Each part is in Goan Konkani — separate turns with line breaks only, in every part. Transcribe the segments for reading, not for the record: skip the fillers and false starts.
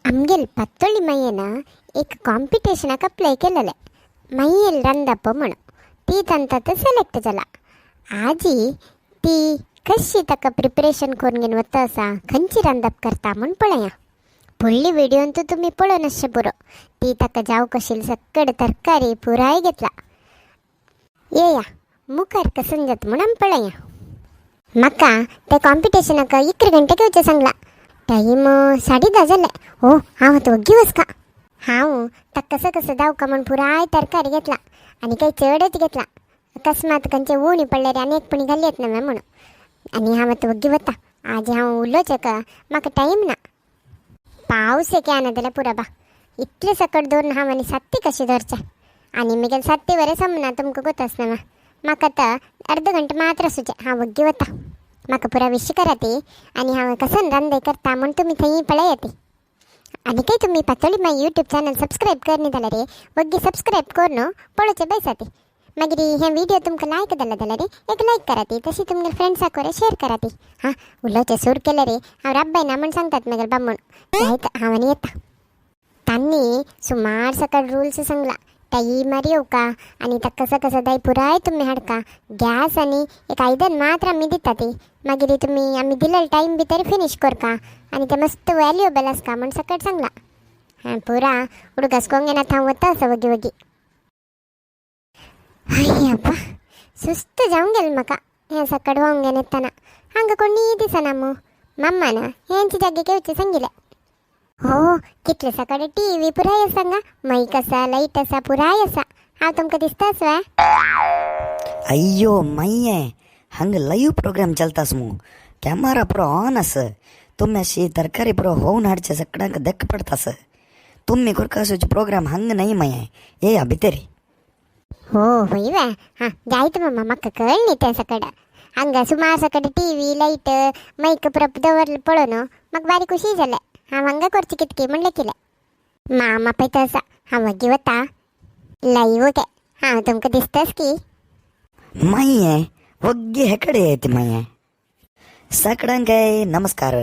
आमगेल पातोळी मायेन एक कॉम्पिटिशनाक अप्लाय केलेलें, मय्येल रंदप म्हणून. ती तांकां सिलेक्ट जाला. आजी ती कशी ताका प्रिपरेशन करून घेवन वता आसा, खंयची रांदप करता म्हूण पळया. फुडली व्हिडियोन तर तुमी पळोवन आसचें पुरो. ती ताका जाव कशी सक्कड तरकारी पुराय घेतला. येया, मुखार कसन जाता म्हूण आमी पळया. म्हाका ते कॉम्पिटिशनाक 11 घंटे घेवचें सांगला. टायम 10:30 जाले. हो, हांव आतां वग्गी वचका. हांव ताका कसं कसं जावका म्हूण पुराय तरकारी घेतला आनी काही चडच घेतला. अकस्मात खंयचे उणी पडल्यार आनी एक पुणी घाली येत ना म्हणून. आनी हांव आतां वग्गी वता. आज हांव उलोवचें म्हाका टायम ना. पावस एक येना जाल्यार पुरो बा. इतले सकट दवरून हांव आनी सात्ती कशी धरचें? आनी मगेर सात्ती वरे समना तुमकां गोत आसना. म्हाका आतां अर्द घंटे मात्र आसूचें. हांव वग्गी वता. म्हाका पुरा विश करा ती आनी हांव कसन रांदय करता म्हूण तुमी थंय पळया ती. आनी काही तुमी पातोळी माय यूट्यूब चॅनल सबस्क्रायब करनी जाल्यार वग्गी सबस्क्रायब करून पळोवचें बैसा ती. मागीर हे व्हिडिओ तुमकां लायक जालो जाल्यार एक लायक करा ती, तशी तुमगे फ्रेंड्साक वरे शेअर करा ती. हां, उलोवचें सूर केलें रे. हांव राब्बाय ना म्हूण सांगतात मगेर बामण जायत. हांव आनी येता. तांणी सुमार सकट रुल्स सांगला. टायमार येवका आनी ताका कसं कसं जाय पुराय तुमी हाडका. गॅस आनी एक आयदन मात्र आमी दिता ती. मागीर तुमी आमी दिलेले टायम भितर फिनीश करका आनी ते मस्त व्हॅल्युएबल आसता म्हूण सकट सांगला. हां, पुरा उडगास कोंग येना. हांव वता असो वगी वगी. अय्यप्पा, सुस्त जावन गेलें म्हाका हें सकट व्होवंक घेवन येतना. हांगा कोणीय दिसना मू. मम्मान हेंच जागे घेवचें सांगिल्लें. हो, कितले सकट टीव्ही पुराय आसा हांगा. मैक आसा, लायट आसा, पुराय आसा. हांव तुमकां दिसताच वे?
अय्यो मय्ये, हंग लाईव्ह प्रोग्राम चलतास मू. कॅमेरा पुरो ऑन आस. तुमी अशी तरकारी पुरो होवन हाडचे सगळ्यांक देख पडतास. तुमी कुरकासूचे प्रोग्राम हंग नाही मये. येया भितरी.
हो, होय वे? हां, जायत मम्मा. म्हाका कळ्ळें तें सकट. हांगा सुमार सकट टीव्ही, लायट, मैक पुरो दवरलें पळोवन म्हाका बारी खुशी जालें. हांव हांगा करची कितकी म्हणलें केलें. मामा पळयता आसा. हांव वग्गी वता. लाईव्ह गे. हांव तुमकां दिसतास की?
मय्ये, वग्गी हेकडे येते मय्ये. सगळ्यांक नमस्कार.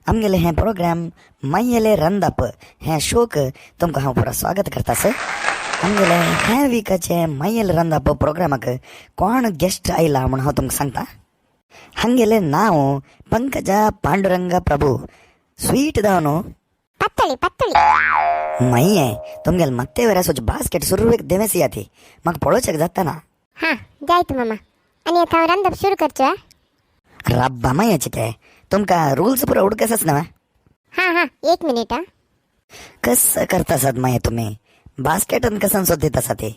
आमगेले हें प्रोग्राम मय्येले रंदप हें शोक तुमकां हांव पुरो स्वागत करता सर. आमगेले हें विकाचे मय्येले रंदप प्रोग्रामाक कोण गेस्ट आयला म्हूण हांव तुमकां सांगता. हांगेले नांव पंकजा पांडुरंग प्रभू. स्वीट दावनु.
पातळी, पातळी.
मय्ये, तुमगेले ಮತ್ತೆ वेर सोच बास्केट सुरवेक देवेसी ती. म्हाका पळोवचेक जाता ना.
हां, जायत मामा. आनी आतां हांव रांदप सुरू करचें?
रब्बा मय्याचे ते तुमकां रुल्स पुरो उडकसच ना.
हां हां, एक मिनीट हां.
कसं करतासात मागीर तुमी? बास्केटान कसन सोदीत आसा ते?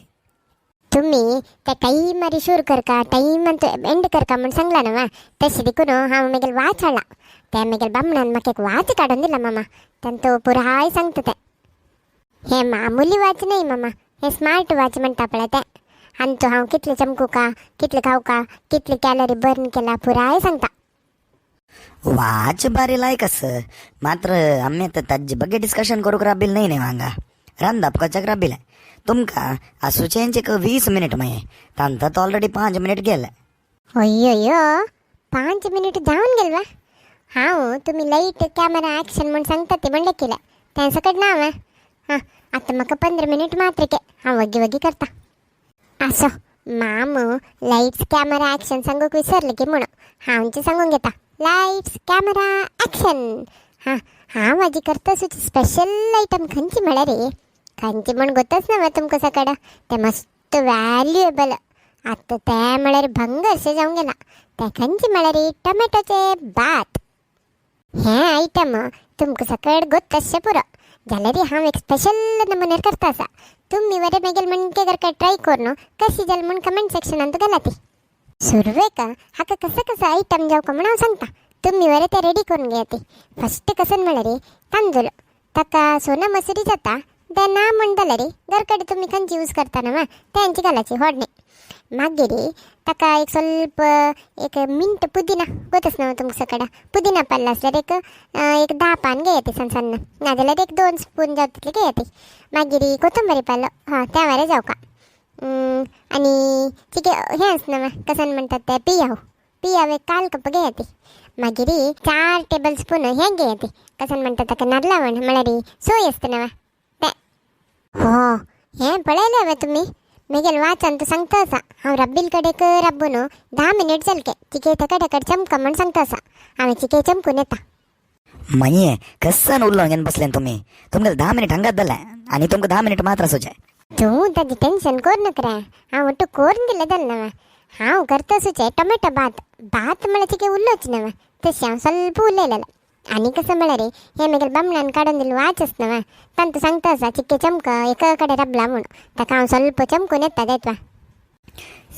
तुम्ही त्या टाईमारी सुरू करका, टाईमान तो एंड करका म्हूण सांगला ना. तशें देखून हांव मागीर वाच हाडला. ते मागीर बामणान म्हाका एक वाच काडून दिला मामा. तांतो पुराय सांगता तें. हें मामुली वाच न्हय मामा, हें स्मार्ट वाच म्हणटा पळय तें. आनी तो हांव कितले चमकुका, कितले खावका, कितले कॅलरी बर्न केला पुराय सांगता.
वाच बारी लायक आस. मात्र आमी आतां ताजे ಬಗ್ಗೆ डिस्कशन करूंक राबिल न्हय न्ही. हांगा रांदप करच्याक राबिलें. तुमकां आसूचेंच एक 20 मिनीट मागीर. तांकां तो ऑलरेडी 5 मिनीट गेले.
अय्यो, 5 मिनीट जावन गेल वा. हांव तुमी लायट, कॅमेरा, ॲक्शन म्हूण सांगता ते म्हणलें केलें. तें सकट ना हांवें. हां, आतां म्हाका 15 मिनीट मात्र के. हांव वग्गी वग्गी करता. आसो माम, लायट्स, कॅमेरा, ॲक्शन सांगूंक विसरलें की म्हणून हांवचें सांगूंक घेता. Lights, camera, action. हां, हांव म्हाजी करता स्पेशल आयटम खंयची म्हळ्यार रे, खंयची म्हूण गोतच ना तुमकां सकड. तें मस्त व्हॅल्युएबल. आतां तें म्हळ्यार भंग अशें जावंक गेलां. तें खंयचें म्हळ्यार टोमॅटोचे भात. हें आयटम तुमकां सकड गोत अशें पुरो जाल्यार हांव एक स्पेशल नमुन्यार करता आसा. तुमी बरें मागीर म्हणके करका ट्राय करून कशी जालें म्हूण कमेंट सेक्शनांत घाला ती. सुरवेक हाका कसं कसं आयटम जावका म्हूण हांव सांगता. तुमी बरें तें रेडी करून घेया ती. फस्ट कसन म्हळ्यार तांदूळ. ताका सोना मसुरी जाता. ते ना म्हण जाल्यार घरकडे तुमी खंयची यूज करता ना तेंची घालाची होडणे. मागीर ताका एक ಸ್ವಲ್ಪ एक मिंट, पुदिना गोतच ना तुमकां सकड. पुदिना पल्ला आसल्यार एक एक 10 पान घेया ती सन्न सन्न, नाजाल्यार एक 2 स्पून जाता तितले घेया ती. मागीर कोथंबरी पालो, हां, तें बरें जावका. आनी चिके हें आसना कसन म्हणटात तें, पियाव. पियाव एक काल कप घेया ती. मागीर 4 टेबल स्पून हें घेयात कसन म्हणटा ताका नारलावण म्हळ्यार सोय आसता नवा तें. हो हें पळयलें हांवें तुमी मेगेल वाचान तूं सांगता आसा. हांव रब्बील कडेक राब्बून 10 मिनीट जालके चिके ताका कड चमका म्हण सांगता आसा. हांवें चिके चमकून येता.
माये कसन उरलो घेवन बसलें तुमी तुमगेले 10 मिनिट हांगात जालें आनी तुमकां 10 मिनिट मात्र आसूचें.
तूं ताजी टेन्शन कोर नाका रे. हांव ಒಟ್ಟು कोरून दिलें जालें नवें. हांव करता सुचे टोमॅटो भात. भात म्हळ्यार चिके उरलोच नवें तशें हांव ಸ್ವಲ್ಪ उलयलेलें. आनी कसं म्हळ्यार हे मेगेल बामणान काडून दिलो वाच आस नवें तांतू सांगता आसा चिके चमक एका कडेन राबला म्हूण ताका हांव ಸ್ವಲ್ಪ चमकून येता जायतवा.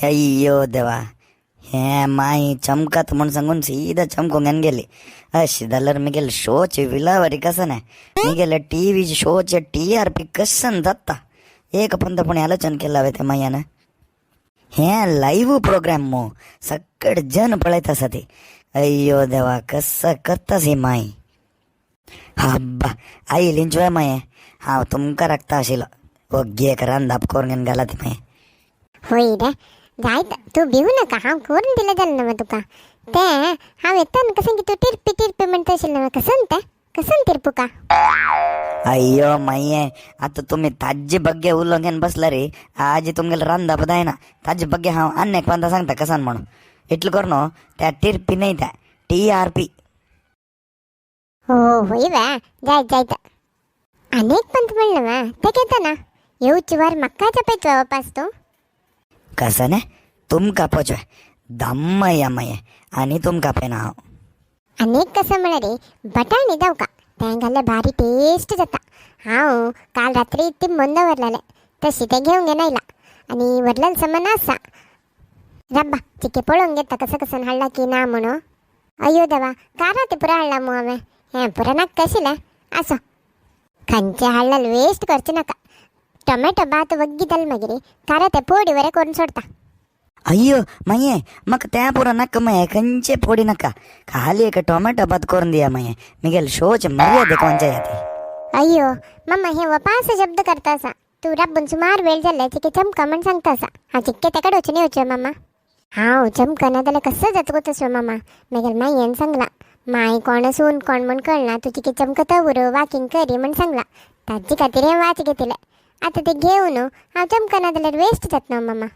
अय्यो देवा हे माई चमकात म्हूण सांगून सीधा चमकूंक घेवन गेली. अशें जाल्यार मिगेले शोचे विलावरी कसं ना मिगेले टी व्ही शोचे TRP कसन जाता एक पंद पूण आलोचन केला हांवें त्या मायान. हें लायव्ह प्रोग्राम मो सगळे जन पळयत आसा ते. अय्यो देवा कसं करतास ही माई. हब्बा आयल एन्जॉय माये हांव तुमकां राखता आशिल्लो ओग्गी एक रांदाप करून घेवन घाला ती माये.
होय रे जायत तूं भिवू नाका. हांव करून दिलें जालें नवें तुका तें. हांव येता न्हू कसं की तूं टिरपी टिरपी म्हणटा आशिल्लें नवें कसन तें कसन तिरपुका.
अय्यो माये आतां तुमी ताजे बग्गे उलोवंक घेवन बसला रे आजी तुमगेले रांदाप जायना ताजे बग्गे. हांव आनी एक पंदा सांगता कसान म्हणून इतलें करून त्या टिरपी न्हय त्या TRP.
हो होय वे जायत जायत अनेक पंत म्हणलं वा तें घेता ना येवची वार म्हाका चपयतलो वापास तूं.
कसं न्ही तुमकां पोचवे दम्मया माये आनी तुमकां पळयना हांव.
अनेक कसं म्हळ्यार बटाणे जावका तें घाल्यार भारी टेस्ट जाता. हांव काल रात्री ती मंद व्हरलेलें तशी तें घेवंक येना आनी व्हरलेलें सामान आसा. रब्बा चिके पळोवंक घेता कसं कसं हाडला की ना म्हणून. अय्यो देवा काराते ते पुरा हाडला मू हांवें हें पुरा नाका आशिल्लें. आसो खंयचें हाडलें वेस्ट करचें नाका. टोमॅटो भात वग्गी जालें मागीर काराते पोडी बरें करून सोडता.
अय्यो माये म्हाका तें पुरो नाका माये खंयचे पोडी नाका खाली एक टोमॅटो भात करून दिया माये मिगेल शोचे मर्यादे कोणचे जाती.
अय्यो मम्मा हे वपास शब्द करता आसा. तूं राबून सुमार वेळ जाल्ले चिके चमका म्हण सांगता आसा. हांव चिक्के तेका वचून येवचें मामा. हांव चमकना जाल्यार कसो जाता गो तसो मामा. मागीर मायेन सांगला माय कोण सून कोण म्हण कळना तूं चिके चमकता उरो वॉकिंग करी म्हण सांगला. ताजे खातीर हें वाच घेतिलें आतां तें घेवन हांव चमकना जाल्यार वेस्ट जाता न्हू मामा.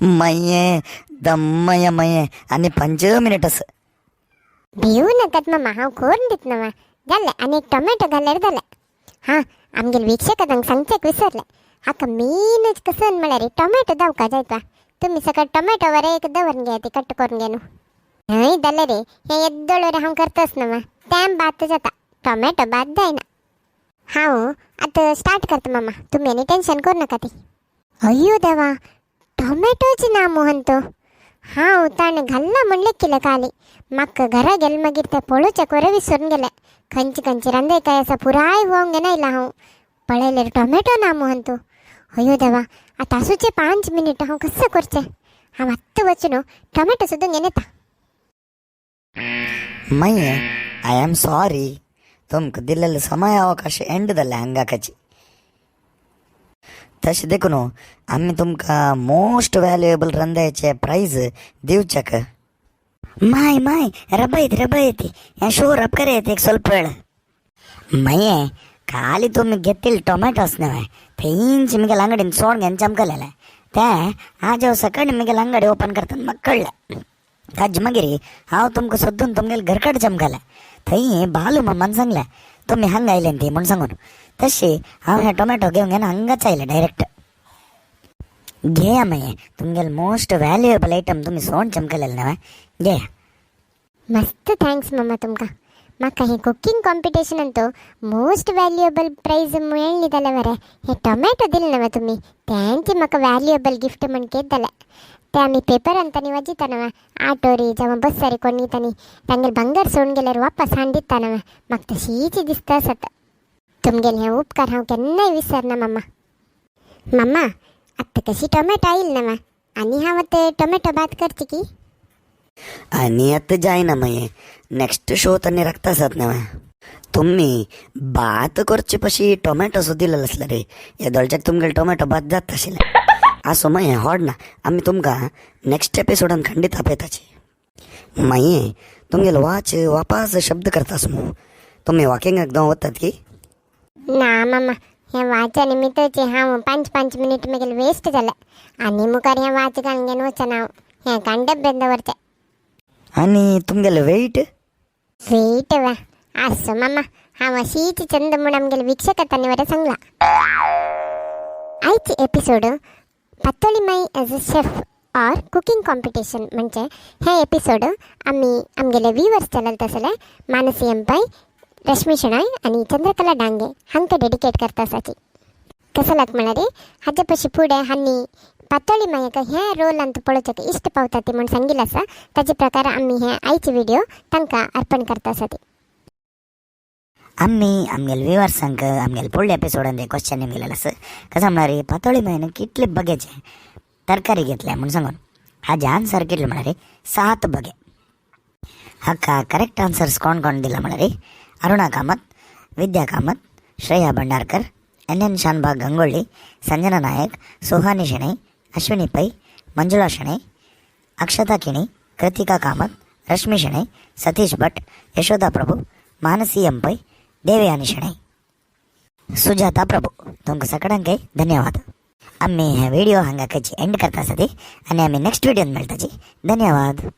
माये दम्मया माये आनी 5 मिनिट आसा.
भिवू नाकात मामा हांव करून दित नवा जालें. आनी एक टोमॅटो घाल्यार जालें. हां आमगेले वीक्षकांक सांगचेक विसरलें. हाका मेनच कसन म्हळ्यार टोमॅटो जावका जायता. तुमी सकाळ टोमॅटो वरे एक दवरून घेया ती कट करून घेनु न्हय जालें रे. हें येद्दोळ वरे हांव करताच नवा तें भात जाता टोमॅटो भात जायना. हांव आतां स्टार्ट करता मामा तुमी आनी टेन्शन करूं नाका ती. अय्यो देवा टोमॅटोच ना मोहन तो. हांव ताणें घाल्ला म्हण लेखिलें काली म्हाका घरा गेले मागीर तें पळोवचें बरें विसरून गेलें. खंयची खंयची रांदय काय आसा पुराय व्होवंक घेना आयला. हांव पळयल्यार टोमॅटो ना मोहन तो. अयो देवा आतां आसूचे 5 मिनीट हांव कसं करचें. हांव आत्तां वचून टोमॅटो सुद्दां घेवन येता.
माये I am sorry तुमकां दिलेलो समय अवकाश एंड जालें हांगाकाची. तशें देखून आमी तुमकां मोस्ट व्हॅल्युएबल रंदायचे प्रायज दिवच्याक. माय माय रबयत रबयत हें शो रब करे एक ಸ್ವಲ್ಪ वेळ. माये खाली तुमी घेतील टोमॅटोस नव्हे थंयच मिगेल अंगडीन सोड घेवन चमकलेलें तें आज हांव सकाळी मिगेल अंगडी ओपन करतना म्हाका कळ्ळें. ताजे मागीर हांव तुमकां सोदून तुमगेले घरकड चमकलें थंय बालू मामान सांगलें तुमी हांगा आयले ती म्हूण सांगून. तशी हांव हे टोमॅटो घेवन घेवन हांगाच आयलें डायरेक्ट. घेया मागीर तुमगेले मोस्ट व्हॅल्युएबल आयटम तुमी सोड चमकलेलें न्हय घेया.
मस्त thanks मामा तुमकां. म्हाका हें कुकींग कॉम्पिटिशनान तो मोस्ट व्हॅल्युएबल प्रायज मेळ्ळी जाल्यार बरें हें टोमॅटो दिलें न्हय तुमी तेंच म्हाका व्हॅल्युएबल गिफ्ट म्हण केद जालें. ते आमी पेपरान तांणी वाजिता न्हय आटोरी जावं बस्सारी कोण तांणी तांगेले भांगर सोडून गेल्यार वापस हाडून दिता न्हय म्हाका तशीच दिसता आसत. तुमगेले हे उपकार हांव केन्नाय विसरना मामा. मामा आतां कशी टोमॅटो आयल न्हय आनी हांव आतां टोमॅटो भात करची की.
आनी आतां जायना मागीर नेक्स्ट शो तांणी राखता आसात न्हय तुमी भात करचे पशी टोमॅटो सुद्दां दिलेलो आसलो रे येदोळच्याक तुमगेले टोमॅटो भात जाता आशिल्लें. आसूं मागीर होड ना आमी तुमकां नेक्स्ट एपिसोडान खंडीत आपयताची. माये तुमगेलो वाच वापास शब्द करतास मू. तुमी वॉकिंगाक दव वतात की?
ना मामा, हें वाचा निमित्तचे हांव 5 5 मिनिट मेगेले वेस्ट जाले. आनी मुखार हें वाच घालून घेवन वचना हांव, हें कान डब्यान दवरचें.
आनी तुमगेलो वेट?
वेट वा आसो मामा, हांव अशीच चंद म्हूण आमगेले वीक्षक तांणी सांगला. आयचे एपिसोड पातोळी माई as a chef or cooking competition, म्हणजे हे एपिसोड आमी आमगेले व्यूवर्स चलत आसले मानसी एम पै, रश्मी शेणॉय आनी चंद्रकला डांगे हांकां डेडिकेट करता आसाची. कसो लाग म्हळ्यार हाजे पशी फुडें हांणी पातोळी मायक ह्या रोलांत पळोवच्याक इश्ट पावता ती म्हूण सांगिल्लें आसा. ताजे प्रकार आमी हे आयचे व्हिडिओ तांकां अर्पण करता आसा ती.
आमी आमगेले व्युवर्सांक आमगेले फुडल्या एपिसोडान क्वेश्चन निमगेलें आसा. कसं म्हळ्यार पातोळी मायन कितले बगेचे तरकारी घेतल्या म्हूण सांगून. हाजे आन्सर कितले म्हळ्यार 7 बगे. हाका करेक्ट आन्सर्स कोण कोण दिला म्हळ्यार अरुणा कामत, विद्या कामत, श्रेया भंडारकर, एन एन शानभाग गंगोळ्ळी, संजना नायक, सुहानी शेणै, अश्विनी पै, मंजुळा शेणै, अक्षता किणी, कृतिका कामत, रश्मी शेणै, सतीश भट, यशोदा प्रभू, मानसी एम पै, देवयानी शेणै, सुजाता प्रभू. तुमकां सगळ्यांकय धन्यवाद. आमी हे व्हिडिओ हांगा खंयची एंड करता आसा ती आनी आमी नेक्स्ट व्हिडियोन मेळटाची. धन्यवाद.